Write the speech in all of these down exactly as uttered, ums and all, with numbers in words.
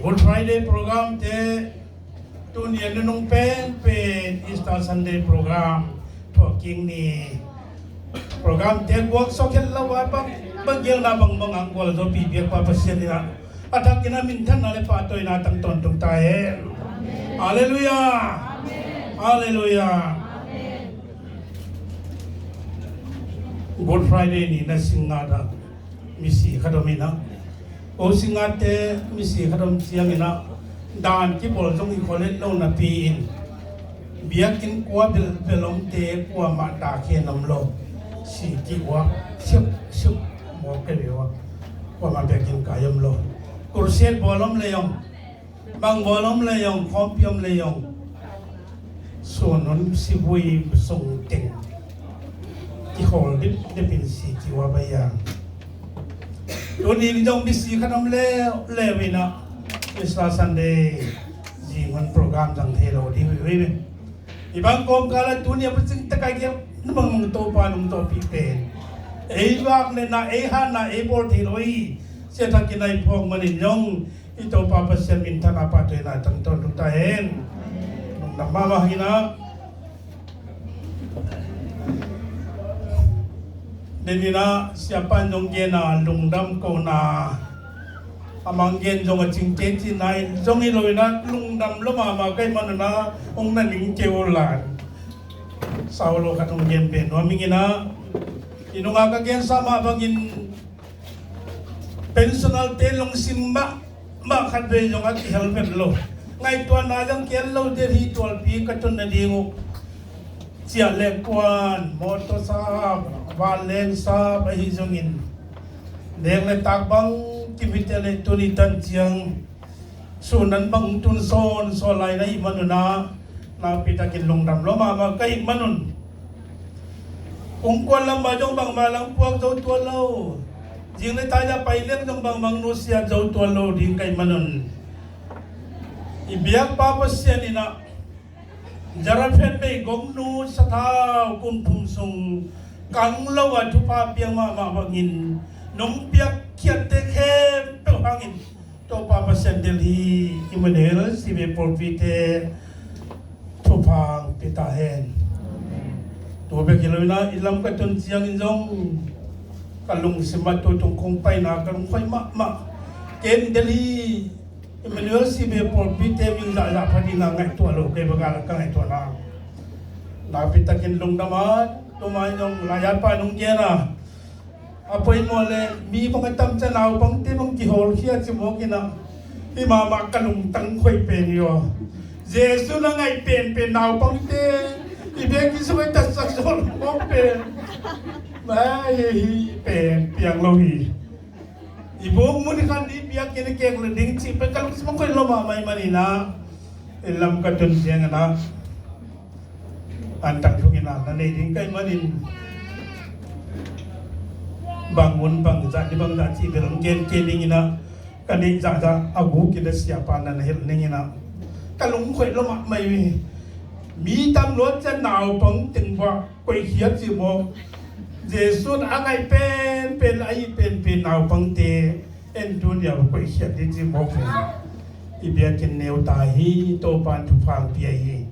Good Friday program te, tuni a nunung penpen Easter Sunday program, Thuaking ni program te guak sawk het lo a, bang, bang gelna bangbang ang gual zo pi biak pa Pasian in a, a thakin a minthanna le pahtawina tang tawntung ta hen. Halleluiah. Halleluiah. Good Friday ni na singngat ah misi khat om in a, ko singngatte misi khat om ciangin a, dan kibawl zong i khollet lo napi-in, biakinn kua belbel omte kuamah dak hen om lo. Si kih ua siuh siuh mawk kei ve ua, kuamah biakinn kai om lo. Crusade bawl om lei om, bang bawl om lei om, khawmpi om lei om, sun hun sivui sung teng kikhawl dipdip in si kiua bai a. Tuni ni zong misi khat om leuleu in a, Easter Sunday zinghun program zang thei lo ding hi ve. I bang kawmkal a tuni a pacing takai kiam na bang Topa nungtawpih pen, ei vak le na, ei hana ei bawl thei lo hi. Sia thakin a i phawk manin zong i Topa Pasian minthanna pahtawina tang tawntung ta hen. Lungdam mahmah hi na. Nen in a siapa in zong gen a, lungdam kohna a mang gen zong a cing kei cihna in zong hi lo in a, lungdam lo mahmah ka hih manun a hong na ning kei uh lan. Sau lo khat hong gen pen nuam ing in a, i nunga ka gensa mah bangin, pensioner te lungsim mahmah khat vei zong a kihel vet lo. Ngaihtuahna zong kihel lo, Delhi tualpi ka tun nading uh ciah le kuan, mawtaw sap, vanleng sap ahi zongin, leng le tak bang kimite le tuni tan ciang sun nan bang tun sawn sawn lai na hih manun a, nakpi takin lungdam lo mahmah ka hih manun, kungkuan lam mah zong bangmah lang puak zo tuan lo, zing le tai a pai leng zong bangmah nusia zo tuan lo ding ka hih manun, i biakpa Pasian in a, Zarephath meigongnu sathau kum thum sung kang lo a thupha piak mahmah bangin, nong piak khiatte khempeuh hangin Topa Pasian Delhi Emmanuel Sibe pawlpite thupha hong pia ta hen. Tu bek hi lo in a, i lam ka tun ciangin zong ka lungsim ah tu tung kong paina ka lungkhoih mahmah. Ken Delhi Emmanuel Sibe pawlpite min zahzah pha ding a ngaihtuah lo kei bang a, ka ngaihtuahna nakpi takin lungdam a, tua mah in zong laiatpa in hong gen a, a poimawh leh mi bang a tam ciang naupangte bang kihawlkhia ci mawk in a, hih mahmah ka lungtang khoih pen hi aw. Jesu na ngaih penpen naupangte i biakinn sung a i tatsak zaw lo mawk pen, mai hi pen piang lo hi. I buk mun khat i biakinn i kek le ding cih pen ka lungsim a khoih lo mahmah ahih manin a, i lam ka tun ciangin a, an tak thungin a na nei ding ka hih manin, bang mun bang zah ni bang zah cih bel hong gen kei ding in a, ka neih zahzah a guk in a siapa na na hilh ning in a, ka lungkhoih lo mahmah hi. Mi tam luat ciang naupang teng bua koihkhiat cih mawk, Jesu in a ngaih penpen a ih penpen naupangte en tuni a va koihkhiat ding cih mawk pen i biakinn neu ta hi, Topa in thupha hong pia hi.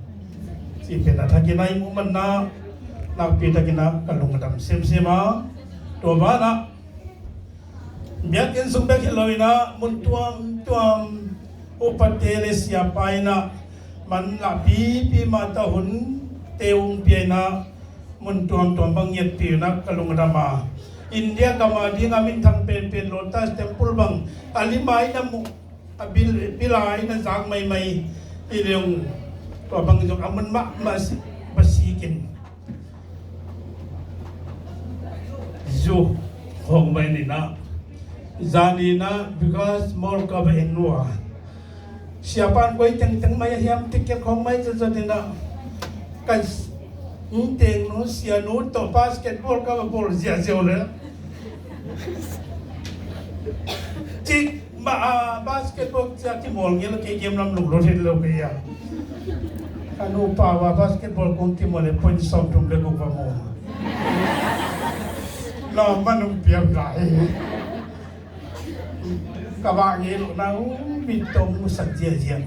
Cih pen a thakin a i muh manna nakpi takin a ka lungdam semsem a, tua banah biakinn sung bek hi lo in a, mun tuamtuam upate le siapa in a, man lah pipi mah ta hunte hong pia in a, mun tuamtuam bang ngiatpih in a ka lungdam a. India gam a ding a minthang penpen Lotus Temple bang a lim a in a muh, a bil, bil a in a zak maimai hi leng, tua bang zong a mun mahmah si, va sik in. Zu khong mai ni na, zani na, because mol ka va en nua. Siapa in koi tengteng mai a hiam, ticket khong mai zazat ni na. Ka s-, teng nu, sia nu tawh basketball ka va bawl ziahziah le. Cik mah a, basketball cia kimawl ngel kei, game lam lunglut het lo kei a. Ka nupa va basketball kong kimawl le point sawmthum le guk va mawl. Lawm man hong piang lai. Ka vak ngei lohna uh mi tawh musak ziahziah.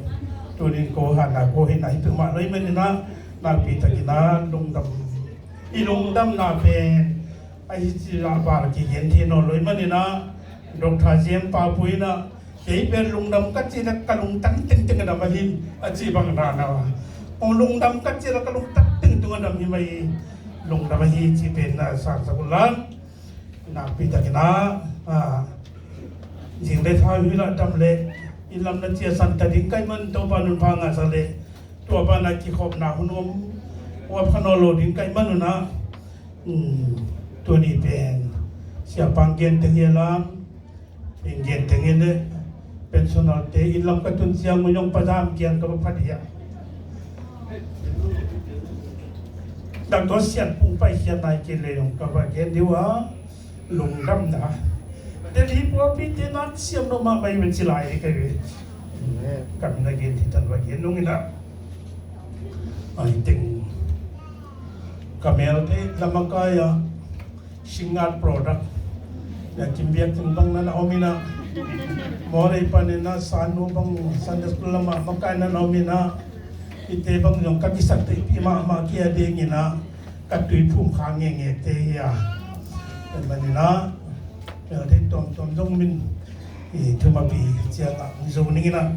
Tunin ko hatna ko hihna hi peuhmah lo ahih manin ah, nakpi takin ah lungdam, i lungdamna pen a hi ci lah bal kigen thei nawn lo ahih manin ah, Doctor Jem Pa Pu in ah, kei pen lungdam ka cih leh ka lungtang tengteng a dam ahi, a cih bang dan a, kong lungdam ka cih leh ka lungtang tengteng a dam hi mah hi. Lungdam ahi cih pen na saksak un la. Nakpi takin ah, ah, zing le tha hi lah dam leh, inn lam na ciahsan ta ding ka hih man, Topa nunpha ngahsak leh, tua banah kikhopna hun om, huap kha nawn lo ding ka hih man un ah, um, tuni pen siapa in gen teng hi a lam, in gen teng hi leh, pensioner te inn lam ka tun ciang un zong pazam kiang ka va phat hi a. Doctor Sian Pung paikhiatna hi kei leh zong ka va gen ding uh a, lungdamna. Delhi pawlpi te na siam lo mahmah hi ve ci lai hi kei ve. Ka min a gen hi tan va gen nung in ah. Ai teng. Ka melte lamakai ah Singngat product. Ya, Kim Biak Kim bang na na om in ah. Mawlei panin ah Sanu bang Sunday school lamah makai na na om in ah. Ite bang zong ka kisakte pi mahmah kia ding in ah. Ka tuiphum kha ngenge te hi a. Tua manin ah, melte tuamtuam zong min i thumapi ciangah hong zo ning in ah.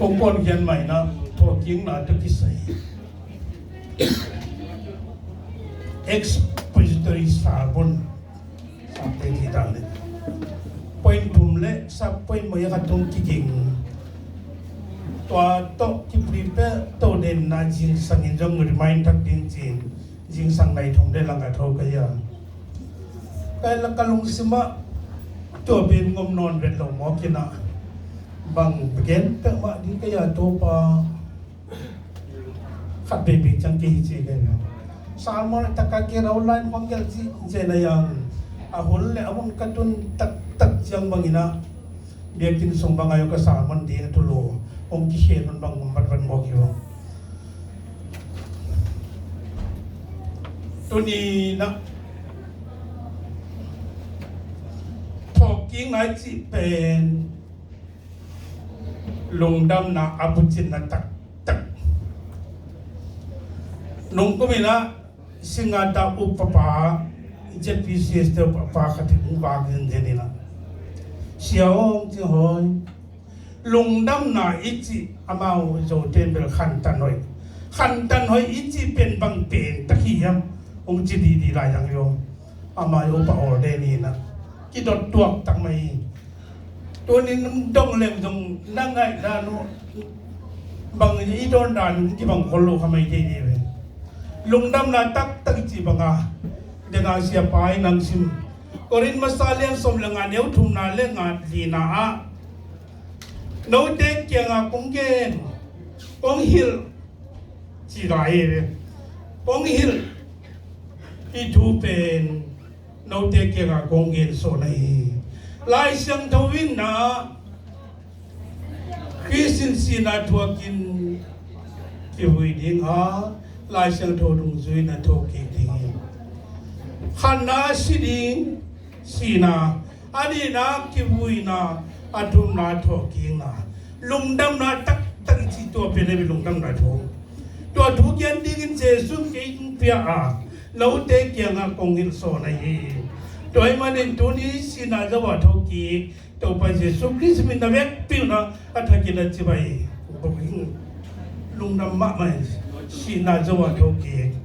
Kong pawnkhiat mah in ah, thawhkikna tawh kisai expository sermon, samte hi dan le, point thum le sub point mawk a khat tung kiging. Tua tawh kiprepare to den na, zingsang in zong remind thak ding ci-in zingsang nai thum le lang a tho ka hi a. Ka hi la ka lungsim ah tua pen ngom nawn vet lo mawk in ah, bang gen peuhmah ding ka hi a, Topa khat vei bik ciang kei hi ci kei ve. Sermon a tak a kei rau line khong gelh ci, ci na yang a hun le a hun ka tun taktak ciang bang in ah, biakinn sung bang a zong ka sermon ding a tu lo, hong kikhen hun bang vatvat mawk hi ung. Tuni in ah thawhkikna i cih pen lungdamna a bucinna taktak. Nungkum in ah Singngat ah upapa, Z P C S te upapa khat in hong vak zenzen in ah, Sia aw, hong ci, hoi, lungdamna i cih amau Zote in bel khantan hoih, khantan hoih i cih pen bang pen tak hi hiam, hong ci didi lai dang hi aw. Amah i upa awl den in ah kidot tuak tak mah hi. Tunin dong leng zong na ngaih dan uh, bang i dawn dan uh kibang khol lo kha mai thei ding ve. Lungdamna taktak i cih bang a, den a siapa in hong sim, Korin masa lian sawm le nga, neu thumna le nga, lina ah, note kiangah kong gen, kong hilh, ci lai hi ve. Kong hilh i thu pen note kiangah kong gen sawm na hi. Lai Siangtho in ah, Khrist in sihna thuakin kivui ding a, Lai Siangtho dungzui in ah thokik ding hi. Khatna si ding, sihna, a nihna kivuina, a thumna thawhkikna. Lungdamna taktak i cih tua pen a hi lungdamna thu. Tua thu gen dingin Jesuh in kei hong pia a, note kiangah kong hilh sawm na hi. Tua ahih manin tuni sihna zo a thokik Topa Jesuh Khrist min a vekpi un ah a thakin a cibai bawk ing. Lungdam mahmah in, sihna zo a thokik.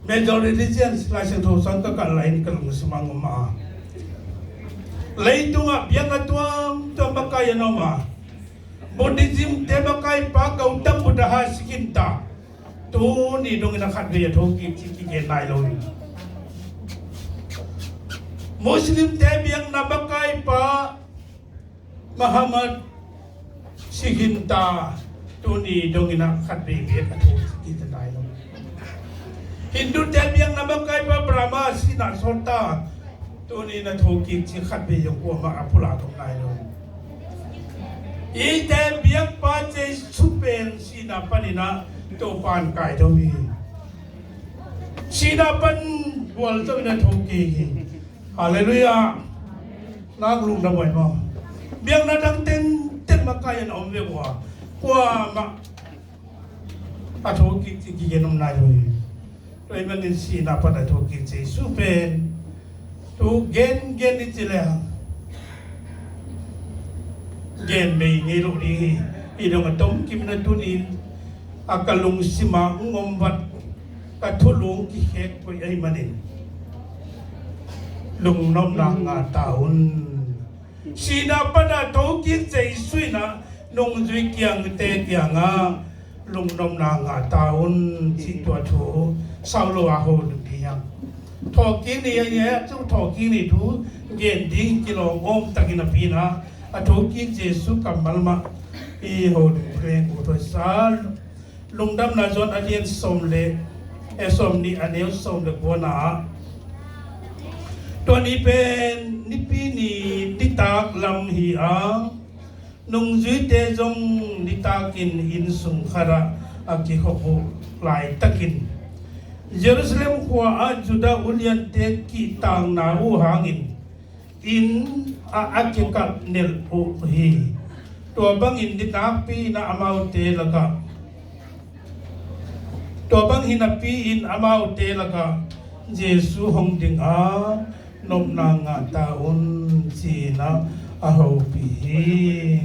Major religions, Lai Siangtho sang ka kah lai in ka lungsim ah ngom a, leitungah biakna tuamtuam makai a na om a, Buddhism te makaipa Gautam Buddha Siddhanta tuni dongin a khatvei a thokik ci kigen nai lo hi. Muslim te biakna makaipa Muhammad Siddhanta tuni dongin a khatvei bek a thokik ci nai lo. Hindu te biakna makaipa Brahma sihna sawltak tuni in a thokik ci khatvei zong kuamah a pulak ngom nai lo. Eite biakpa Jesuh pen sihna panin ah Topa in kaitho hi. Sihna pan Bual zo in a thokik hi. Halleluiah. Nak lungdam huai maw. Biakna dang tengteng makaih in a om ve ua, kuamah a thokik ci kigen om nai lo hi. Tua ahih manin sihna pan a thokik Jesu pen tu gengen i ci leh gen bei ngei lo ding hi. Hi dong a tomkim in a tuni in a ka lungsim ah hong om vat ka thulung kikhek koih ahih manin lungnopna ngah ta un. Sihna pan a thokik Jesu in a nungzui kiangte kiangah lungnopna ngah ta un cih tua thu sau lo a ho ding hi hang. Thawhkik ni a, ni a, cu thawhkik ni thu gen ding kilawm awm takin a pi in a, a thokik Jesu kammal mah i ho ding phreng u thoi sa. Lungdamna Johan a lian sawm le, eh, sawm nih a neu sawm le kua na ah, tua ni pen nipi ni nitak lam hi a, nungzuite zong nitakin inn sung khat ah a kikhop uh laitakin Jerusalem khua ah Judah uliante kihtakna uh hangin inn ah a kikalh nelh uh hi. Tua bangin ni nakpi in a amaute lakah, tua bang hi napi in amaute lakah Jesu hong ding a, nopna ngah ta un ci-in a, a hopih hi.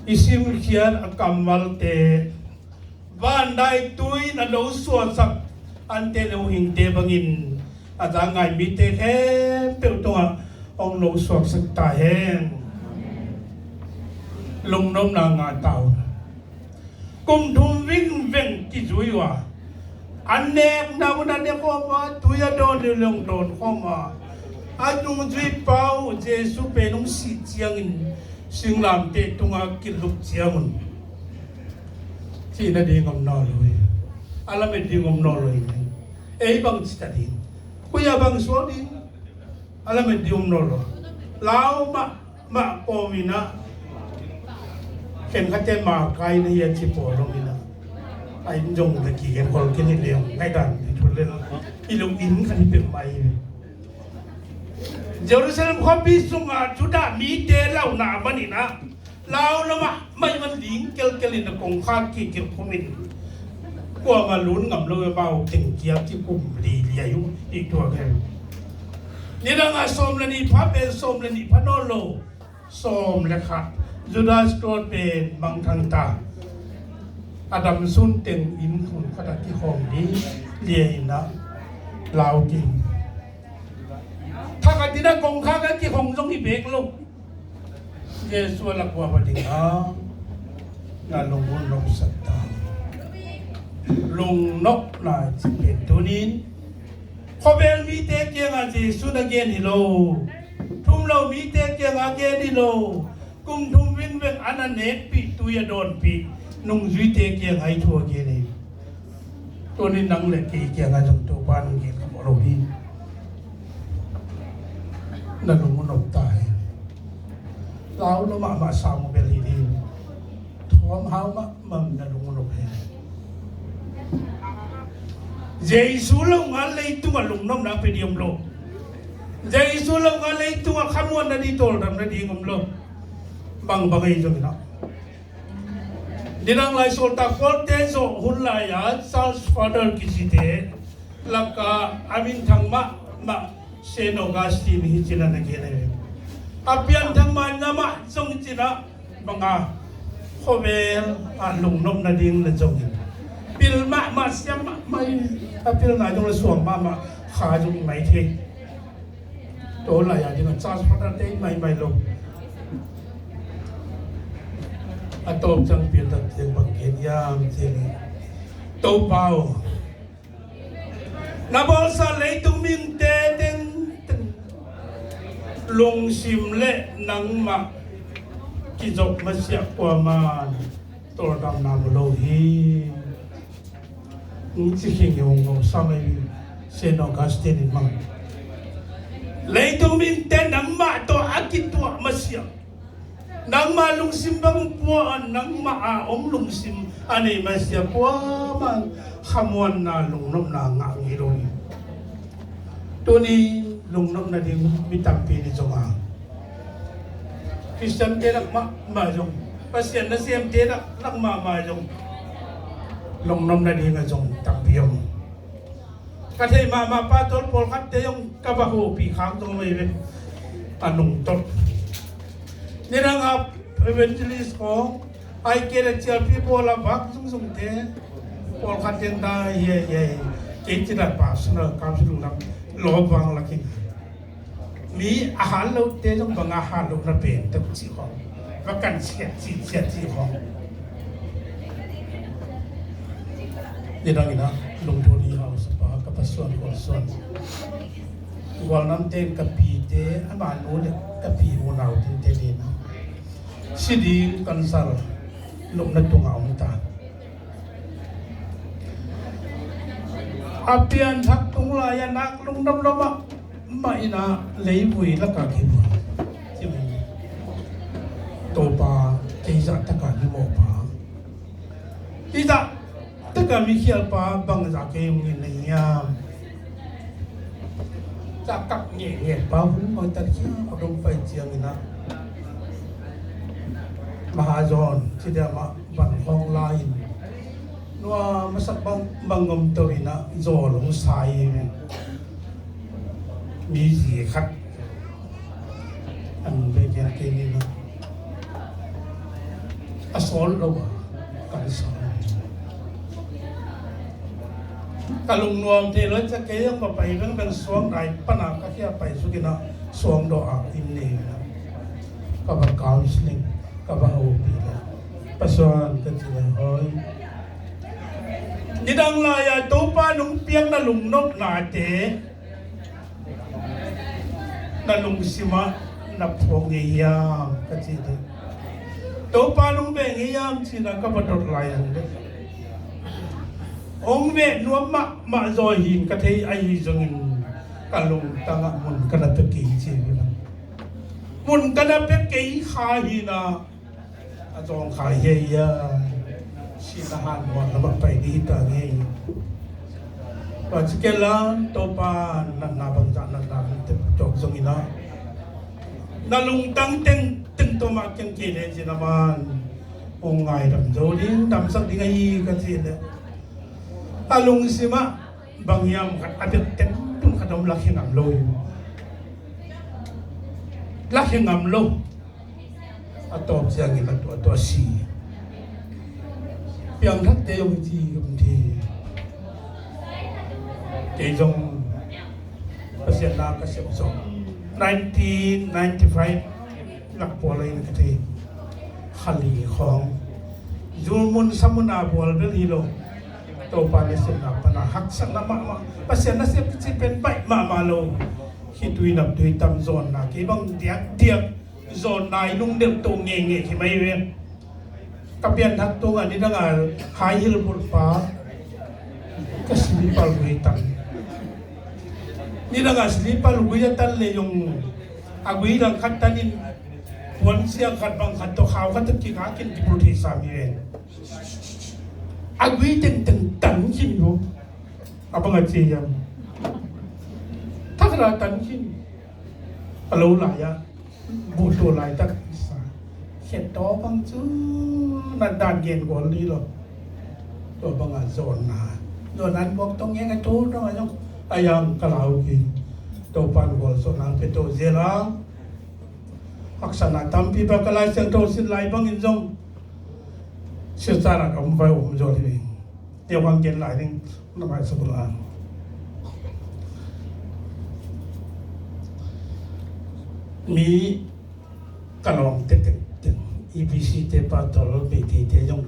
I simkhiat a kammalte, van dai tui in a lo suaksak ante le uh hingte bangin a za ngai mite khempeuh tungah hong lo suaksak ta hen. Lungnopna ngah ta un. Kum thum vingveng kizui uh a, a nekna mun a ne khawm a, tui a dawn uh leh hong dawn khawm a, a nungzuipa uh Jesu pen hong sih ciangin singlamteh tungah kiluk ciangun cih nading om nawn lo hi. A lamet ding om nawn lo hi. Ei bang ci ta ding, koi ah bang suak ding? A lamet ding om nawn lo. Lau mahmah kawm in a, khen khatte ma kai na hi a ci pawl om in a, a inn zong na kigen khol khin hi leng ngaihdan hi thul lel. I lo inn khat hi peuhmah hi. Jerusalem khuapi sungah Judah mite launa man in a, lau lo mahmah in a, ling kelkel in a kongkhak kikilh khum in, kuamah lut ngam lo, amau teng kiam ci kum li liai uh hi tuak hen. Nidang a sawm le nih pha pen sawm le nih pha nawn lo, sawm le khat, Judas Iskariot pen mangthang ta. A dam sun teng inn khun khat ah kikhawm ding liai in a, lau ding. Thakhat in a kongkhak a kikhong zong hi bek lo. Jesu a lak uh a va ding a, na lung uh nopsak ta. Lungnopna cih pen tuni in khawvel mite kiangah Jesu na gen hi lo. Thum lo mite kiangah gen hi lo. Kum thum vingveng an a nekpih, tui a dawnpih nungzuite kiangah hih thu a gen hi. Tuni nang le kei kiangah zong Topa nang gen kha mawh lo hi. Na lung uh nop ta hen. Lau lo mahmah sam uh bel hi ding. Thawm hau mahmah na lung uh nop hen. Jesu lo ngal leitungah lungnopna pe ding om lo. Jesu lo ngal leitungah khamuanna ding, tawldamna ding om lo. Bangbang ahi zongin ah, nidang lai sawltak pawlte zawh hun lai-a Church Father kicite lakah a minthang mahmah Saint Augustine hi ci-in a na gen ahi. A pianthak mahmah zong hi ci-in ah, bang a, khawvel ah lungnopna ding na zong hi. Pil mahmah, siam mahmah hi. A pilna zong la suang mahmah, kha zong hi mai thei. Tua lai-a ding a Church Father te hi maimai lo. A tawp ciang pianthak teng bang gen hiam cih leh, Topa aw, na bawlsa leitung mite teng, teng lungsim le nangmah kizop masiah kuamah tawldamna mu lo hi. Hong ci khing hi, hong hong sam ahi Saint Augustine in mang. Leitung mite nangmah tawh a kituah masiah, nangmah lungsim bang pua, nangmah a om lungsim a nei masiah kuamah khamuanna, lungnopna ngah ngei lo hi. Tuni lungnopna ding mi tampi ni zong a, Khristiante lak mahmah zong, Pasian nasemte lak, lak mahmah zong lungnopna ding a zong tampi om. Ka theih mahmah pa tol pawlkhatte zong ka va hopih khak zong mei ve. A nungtolh nidang a evangelist khawng, ai kei le cialpi bawl a vak zungzungte, pawlkhat ding ta hiai hiai, kei ci dan personal counseling lam lawp vang lakin, mi a hat lote zong bang a hat lohna pen tek cih khawng, va kan siat cih siat cih khawng. Nidang in a lungdon hi hau sapa ka pasuan kol suan. Gualnamte in ka pite, ama nu le ka pi unau tinte dina si ding kan sal, nopna tungah om ta. A pianthak tung lai-a nak lungdam lawmah mah in a leivui lakah kibuan. Topa, kei zah takah himawhpa, i zah takah mikhialpa bangzah kei hong in na hiam? Zah kap ngehngeh pa hun mangtat hiam a dong pai ciangin a, Mahajon ci dia mah van khawng la-in, nua masak bang bang ngom to in a zawl hong sa hi. Mi zi khat an ve kian kei ni na, a sawl lo a kan sa. Ka lungnuam thei lo, ca kei ang va pai veng veng suang dai pana ka khia pai suk in a, suang dawh a in nei in a, ka va counseling, ka va hopih le, pasuan ka ci le, hoi, nidang lai-a Topa nung piakna lungnopnate na lungsimah na phuak ngei hiam ka ci ding. Topa nung beh ngei hiam cihna ka va dot lai ang ding. Hong beh nuam mahmah zaw hin ka thei ahi zongin, ka lungtangah mun ka na pia kei ci hi. Mun ka na pia kei kha hi na, a zawng khai hiai hiai. Sihna han muan lamah pai dih hi ta ngei. Tua ci kei la, Topa natna bangzah natna bangte tawk zongin a, na lungtang tengteng tawh mah kiang kei le cin a man hong ngaidam zo ding, damsak ding ahi ka ci le, a lungsimah bang hiam khat a biak tengteng khat om, lakhe ngam lo hi. Lakhe ngam lo. A tawp ciangin a tua tua si. Piangthakte zong ci gam thi. Kei zong Pasian na ka sep zong nineteen ninety-five lak pawl in ka thei. Khali khawng, zu mun sa mun a bual bel hi lo. Topa nasepna pana haksatna mahmah, Pasian nasep kici pen baih mahmah lo. Khitui naptui tam zawnna kei bang diakdiak zawn nai lungdeuh to ngenge khi mai ve. Ka pianthak tungah nidang a high heel bul pa, ka slipper gui tan. Nidang a slipper gui a tan le zong, a gui dang khat tanin puan siang khat bang khat tawh khau khat tawh kikhakin kipul thei sam hi ve. A gui tengteng tan khin lo. A bang a ci hiam? Thakra tan khin. A lo lai-ah buh tua laitak sa, khet taw bang cu na dan gen gual ni lo. Tua bangah zawnna, zawnna an buak tong ngen a tu tong a zong a yang ka lau ki. Topan gual zawnna pe to zel a, haksana tampi ba ka Lai Siangtho sin lai bangin zong silsana ka um vai um zaw hi. Tia hong gen lai ding na mai sa bula. Mi ka lawm tek tek tek, E B C te pa tol, Meitei te zong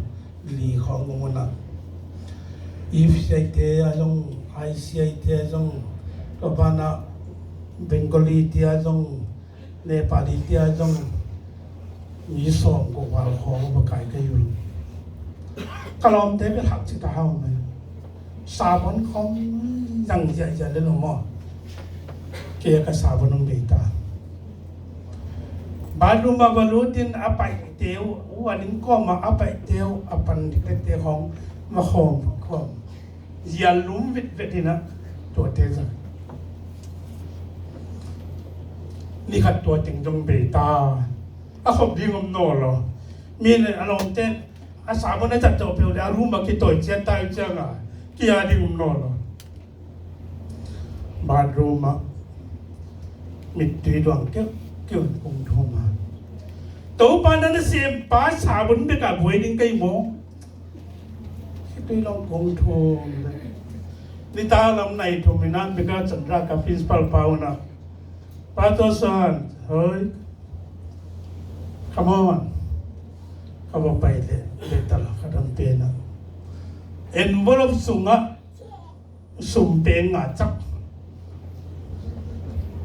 li khawng muna, E F C I te a zong, I C I te a zong, ka bana Bengali te a zong, Nepali te a zong, mi sawm ko val khawng va kai ka hi uh. Ka lawmte bel hak ci ta hau mai. Sabon khawng zang ziahziah le lo maw. Kei ka sabon hong bei ta. Bathroom ah va lut in a paihte uh, u a ning kawm ah a paihte uh, a pan dik lete khawng va khawm khawm. Zial lum vetvet in a, tuate zang. Ni khat tua teng zong bei ta. A khop ding om naw lo. Mi le a lawmte a sabon a tat tawh peuh le a room ah kitawi ciat ta uh ciangah kia ding om naw lo. Bathroom ah mittui duang keuh keuh kong thum a, Topa na na sem pa sabon bek a buai ding kei maw? Khitui long kong thum. Nitak lam nai thum in a bek a Chandra ka principal pa un a, Pastor Suan, hoi, come on. Ka va pai leh leh ta la ka dam pen a, envelope sungah sum peng nga cak.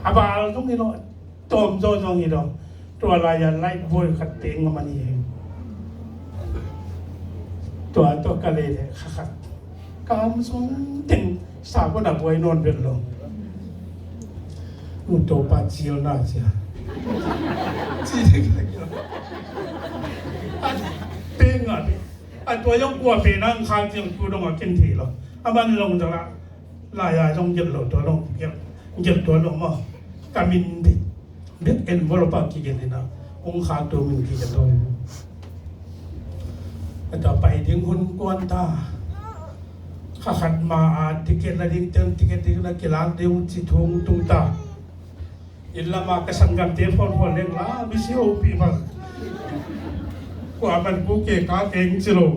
A val zong hi lo, tawm zaw zong hi lo. Tua lai-a light boy khat peng a man hi. Tua tawh ka lei leh kha khat ka am sung teng sa ko na buai nawn vet lo. Mu Topa cil na cia. Cil peng nga peng. A tua zong kua pe nang khang ciang tu dong a ken thei lo. A man long dong a lai-a zong gelh lo tua long gelh, gelh tua long maw. Ka min bek bek envelope a kigelh in a, hong khak tu min kigelh lo. A tua pai ding hun kuan ta. Kha khat ma a ticket la ding tem ticket ding la kilak ding ci thung tung ta. Inn lamah ka sanggamte phone phone leng la misi hopih bang. Kua man ku ke ka keng ci lo.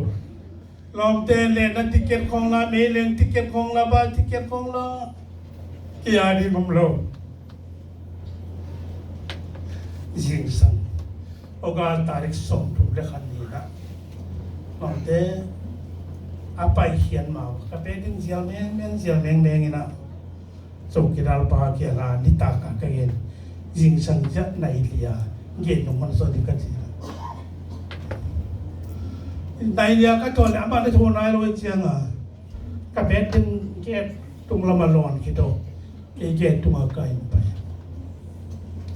Lawmte le na ticket khong la, mei leng ticket khong la, ba ticket khong la. Kia ding om lo. Zingsang August tarik sawmthum le khat ni na. Lawmte a pai khian mau ka pe ding zial meng meng zial meng meng ina. Chowkidar pa kiangah nitak ah ka gen, zingsang ziah nai lia gen nong man sawn ding ka ci. Nai lia ka tuan leh amah na tho nai lo ciangah ka bet ding gate tung lamah lawn khit aw. Kei gate tungah ka in pai.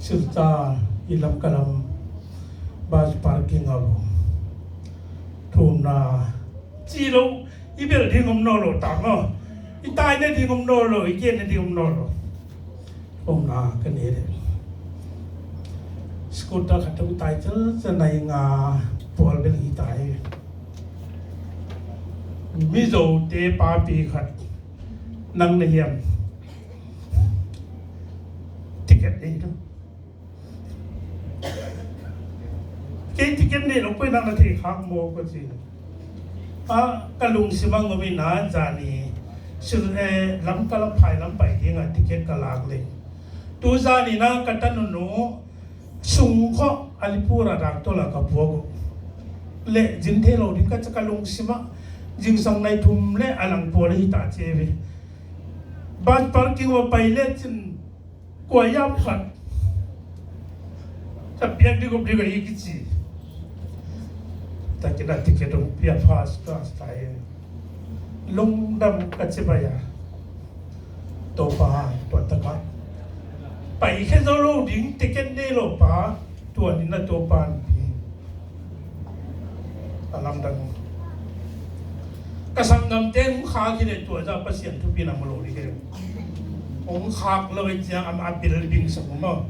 Silta i lam ka lam bus parking ah thumna ci lo, i bel ding om nawn lo ta maw? I taina ding om nawn lo, i genna ding om nawn lo. Omna ka ne deuh. Scooter khat hong tai cel cel nai nga pawl bel hi tai. Mizote papi khat nang na hiam? Ticket ei lo. Kei ticket nei lo poi nang na thei khak maw ka ci. A ka lungsim a ngom ina zani sil eh lam ka lam phai lam pai dinga ticket ka lak le. Tu zani na ka tanunu sung khawh Alipur a dak tawla ka puak uh. Le zin thei lo ding ka ca ka lungsim a zingsang nai thum le a lang pawl hi ta ce ve. Bus parking wa pai le cin Kua yam khat ka piak ding om ding a i kici. Takin a ticket hong pia first class tai. Lungdam ka ci bai a. Topa tua taka pai khe zo lo ding ticket nei lo pa. Tua ni na Topa an pi. A lamdang. Ka sanggamte hong khak hi le tua za Pasian thupi na mu lo ding hi. Hong khak lo e ciang am a bil ding sak maw.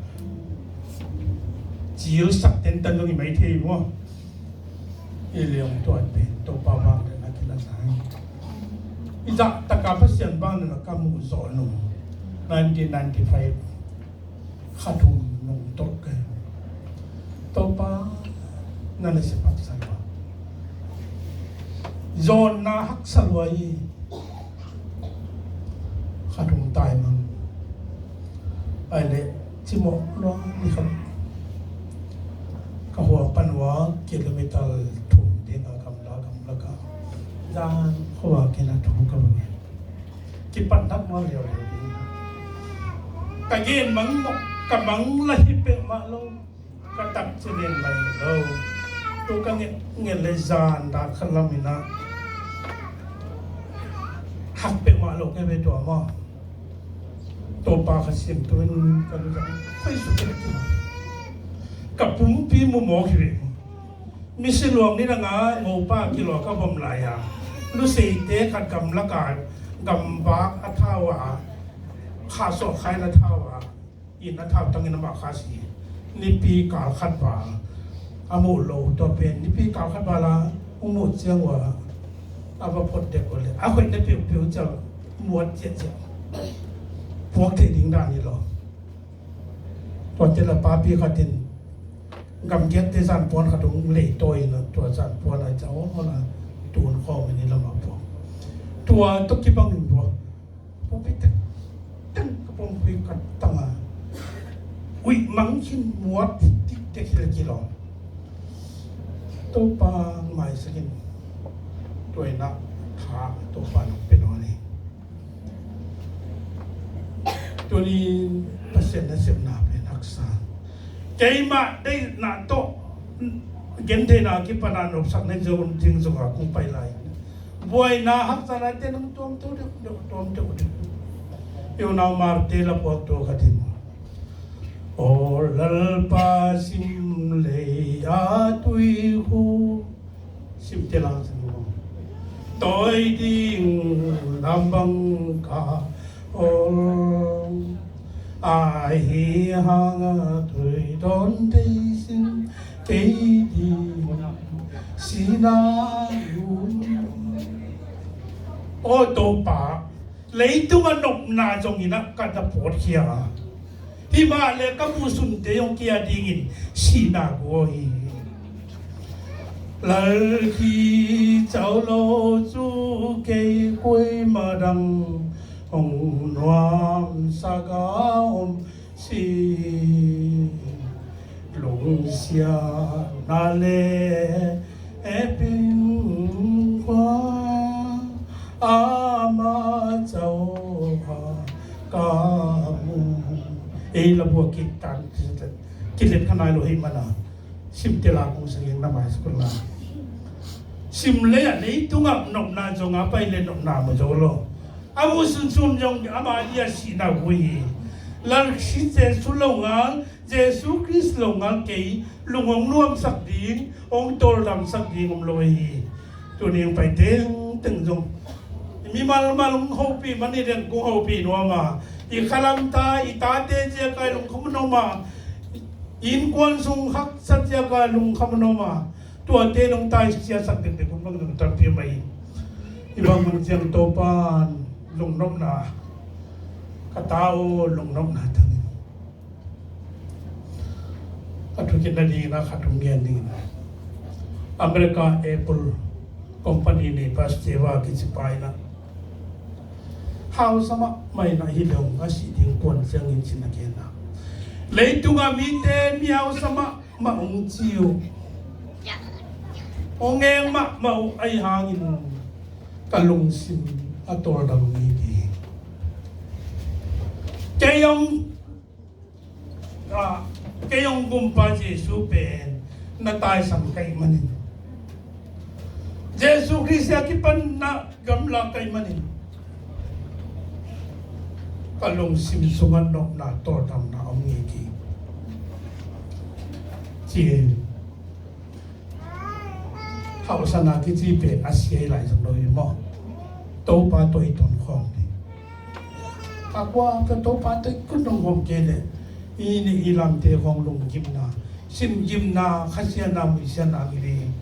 Cil sak tentan dong i mai thei maw. I liang tuan pen Topa bang le na kila sa. I zah taka Pasian bang le na ka mu zaw nung. Nineteen ninety-five. Kha thum nung tawh ka hi. Topa na na siap haksa lua. Zawnna haksa lua hi. Kha thum tai mang. Ai le cimawh lua ni khat. Ka hua pan ua kilometer thum ding a gamla gamla ka. Zan khua kina thum ka bang. Kipat nak ma liau liau ding. Ka gen mang mawh, ka mang la hi peuhmah lo, ka tak ci len la hi lo. Tu ka nget nget le zan dak khat lam ina hak peuhmah lo ka ve tua maw. Topa ka siam tu in ka lu zang khoi su kele kima. Ka pumpi mu mawk hi ve. Misi luang ni danga ngopa kilua ka vom lai a, luseite khat gamlaka gambak a thau a, khahsuah khain a thau a, In a thautangin amah kha si. Nipi kal khat val a muh lo, tua pen nipi kal khat val a hong muh ciang uh a, a va phot dek uh leh a khoih na piupiu ciang muat ciahciah puak theih ding dan hi lo. Tua te la papi khat in gamgiatte zanpuan khat hong leitawi in a, tua zanpuan a i ca aw la tun khawm in i lamah puak. Tua tawh kibang in tua pumpi tengteng ka pumpi ka tang a, uih mang khin muat tiktek hi le kilawm. Topa maisak in, tua in a tha Topa nong pia nawn hi. Tuni Pasian nasepna pen haksa. Keimah deihna tawh gentheihna kipana nopsak na zong ding zong a kong pai lai. Buaina haksatna te nong tuamtuam deuh, deuh, tuamtuam deuh. I unau Marte la puak tua ka din. Aw Lalpa sim lei a tui khu. Sim te lang sim khu. Tawi ding lam bang ka aw. Ahi hang a tui tawn tei sin kei ding sina lum. Aw Topa, leitung a nopna zong in a ka na pawtkhia a, himah le ka muhsunte zong kia dingin sihna guai hi. Lal khi cau lo cu kei kuaima dang hong nuamsak a om si. Lungsiatna le epin khua ama cau a ka mu. Ei la bua kitan kilet khanai lo hei mana. Sim te la kong sangin na mai sukul la. Sim le a leitungah nopna zong a pai le nopna mu zo lo. A mu sunsun zong ama dia sihna vui hi. Lal si Jesu lo ngal, Jesu Khrist lo ngal kei, lung hong nuamsak ding, hong tawldamsak ding om lo hi. Tuni hong pai tengteng zong mimal mal hong hopih man i den kong hopih nuam a, i khalam ta, i tate ciaka i lungkham nuam a, innkuan sung haksa ciaka i lungkham nuam a, tuate nong taisiasak ding ding kong bang zong tampi mai. I bang man ciang Topa lungnopna ka ta aw, lungnopna tangin. A thukitna dingin a khat hong gen dingin America Apple company neipa Steve a kici pa in a hausa mahmah in a hi lo a sih ding kuan ciangin cin a gen a. Leitunga mite mi hausa mahmah hong ci uh, hong eng mahmah uh ahi hangin ka lungsim a tawldam ngei hi. Kei hong Ah, kei hong gumpa Jesu pen na taisan ka hih manin, Jesu Khrist a kipan na gamla ka hih manin ka lungsim sungah nopna tawldamna om ngei hi. Ci hi. Hauhsana kici pen a sia hi lai zong lo hi maw? Topa tawh i ton khawm ding. A kua ka Topa tawh i kun dong khawm kei leh i nih i lamte khawng lunggimna, simgimna, khasiatna, muisiatna ngei ding.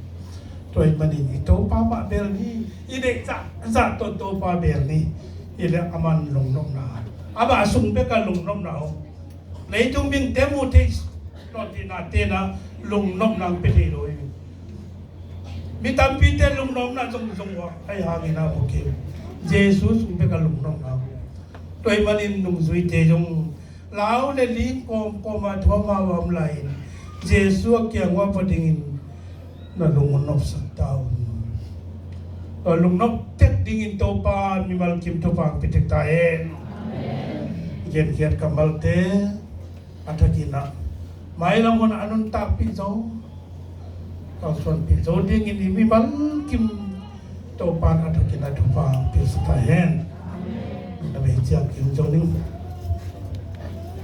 Tua ahih manin i Topa mah bel ni, i deih zahzah tawh Topa bel ni. Hi leh a man lungnopna, amah sung bek a lungnopna om. Leitung mite mu thei lo, tina tena lungnopna pia thei lo hi. Mi tampite lungnopna zong zong uh a, ahi hangin a buk hi. Jesu sung bek a lungnopna. Tua ahih manin nungzuite zong lau le ling kawmkawm a thuam a om lai-in Jesu a kiang uh a va dingin na lung hong nopsak ta un. Tua lungnop tek dingin Topa mimal kim thupha hong pia tek ta hen. Genkhiat kammalte a thakin a mailam hun a nuntakpih zo, kalsuanpih zo dingin i mimal kim Topa in a thakin a thupha hong piasak ta hen. Na vei ciang kim zo ning.